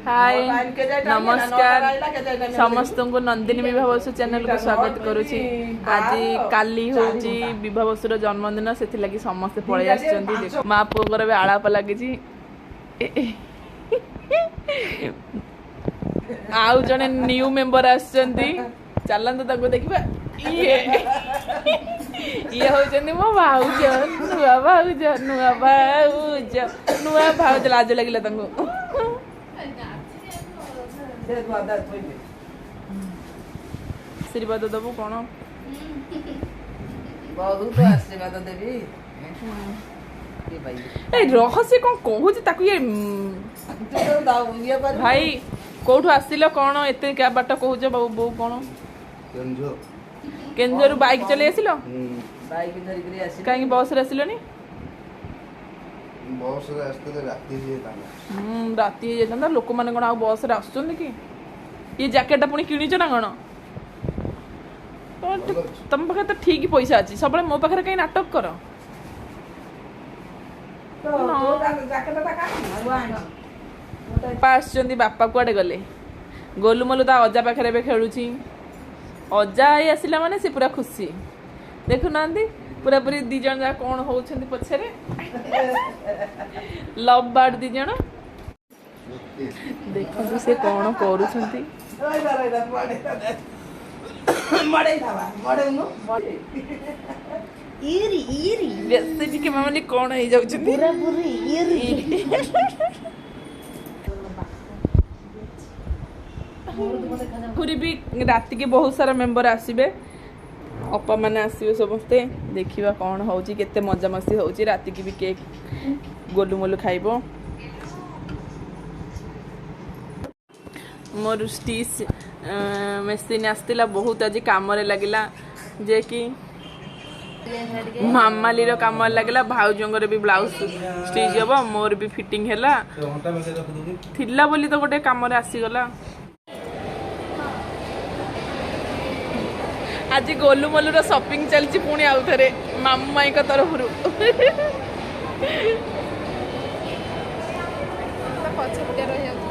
ହାଏ, ନମସ୍କାର ସମସ୍ତଙ୍କୁ। ନନ୍ଦିନୀ ବିଭାବସୁ ଚ୍ୟାନେଲକୁ ସ୍ୱାଗତ କରୁଛି। ଆଜି କାଲି ହେଉଛି ବିଭାବସୁର ଜନ୍ମଦିନ, ସେଥିଲାଗି ସମସ୍ତେ ପଳେଇ ଆସିଛନ୍ତି। ମା ପୁଅଙ୍କର ଏବେ ଆଳାପ ଲାଗିଛି। ଆଉ ଜଣେ ନ୍ୟୁ ମେମ୍ବର ଆସିଛନ୍ତି, ଚାଲନ୍ତୁ ତାଙ୍କୁ ଦେଖିବା। ଇଏ ଇଏ ହଉଛନ୍ତି ମୋ ଭାଉଜ, ନୂଆ ଭାଉଜ, ନୂଆ ଭାଉଜ, ନୂଆ ଭାଉଜ। ଲାଜ ଲାଗିଲା ତାଙ୍କୁ। ଆଶୀର୍ବାଦ ଦବୁ କଣ? ବହୁତ ଆଶୀର୍ବାଦ ଦେବି। ଏଇ ରହସ୍ୟ କଣ କହୁଛି ତାକୁ ଇଏ। ଭାଇ, କୋଉଠୁ ଆସିଲ କଣ ଏତେ ବାଟ କହୁଛ? ବୋଉ କଣ, କେନ୍ଦୁଝରରୁ ବାଇକ୍ ଚଲେଇ ଆସିଲ? କାହିଁକି ବସରେ ଆସିଲନି? ବସରେ ଆସିଥିଲେ ରାତି ହେଇଯାଇଥାନ୍ତା। ରାତି ହେଇଯାଇଥାନ୍ତା। ଲୋକମାନେ କଣ ଆଉ ବସରେ ଆସୁଛନ୍ତି କି? ଇଏ ଜ୍ୟାକେଟଟା ପୁଣି କିଣିଛ ନା କଣ? ତମ ପାଖରେ ତ ଠିକ ପଇସା ଅଛି, ସବୁବେଳେ ମୋ ପାଖରେ କାହିଁ ନାଟକ କର? ବାପା ଆସିଛନ୍ତି। ବାପା କୁଆଡେ ଗଲେ? ଗୋଲୁ ମୋଲୁ ତା ଅଜା ପାଖରେ ଏବେ ଖେଳୁଛି। ଅଜା ଆଈ ଆସିଲା ମାନେ ସେ ପୁରା ଖୁସି। ଦେଖୁନାହାନ୍ତି ପୁରାପୁରି ଦି ଜଣ ଯାକ କଣ ହଉଛନ୍ତି ପଛରେ, ଲଭ୍ ବାର୍ଡ ଦି ଜଣ। ଦେଖନ୍ତୁ ସେ କଣ କରୁଛନ୍ତି। ବେଶୀ ଟିକେ ମାନେ କଣ ହେଇଯାଉଛନ୍ତି। ପୁରୀ ବି ରାତିକି ବହୁତ ସାରା ମେମ୍ବର ଆସିବେ, ଅପା ମାନେ ଆସିବେ ସମସ୍ତେ। ଦେଖିବା କଣ ହଉଛି, କେତେ ମଜାମସ୍ତି ହଉଛି। ରାତିକି ବି କେକ୍ ଗୋଲୁ ମୋଲୁ ଖାଇବ। ମୋର ଷ୍ଟିଚ୍ ମେସିନ୍ ଆସିଥିଲା, ବହୁତ ଆଜି କାମରେ ଲାଗିଲା। ଯେ କି ମାମାଲିର କାମରେ ଲାଗିଲା, ଭାଉଜଙ୍କର ବି ବ୍ଲାଉଜ ଷ୍ଟିଚ୍ ହବ, ମୋର ବି ଫିଟିଂ ହେଲା। ଥିଲା ବୋଲି ତ ଗୋଟେ କାମରେ ଆସିଗଲା। ଆଜି ଗୋଲୁ ମୋଲୁର ସପିଂ ଚାଲିଛି ପୁଣି ଆଉ ଥରେ ମାମୁଁ ମାଇଁଙ୍କ ତରଫରୁ। ପଛପଟେ ରହିଯାଉଛି।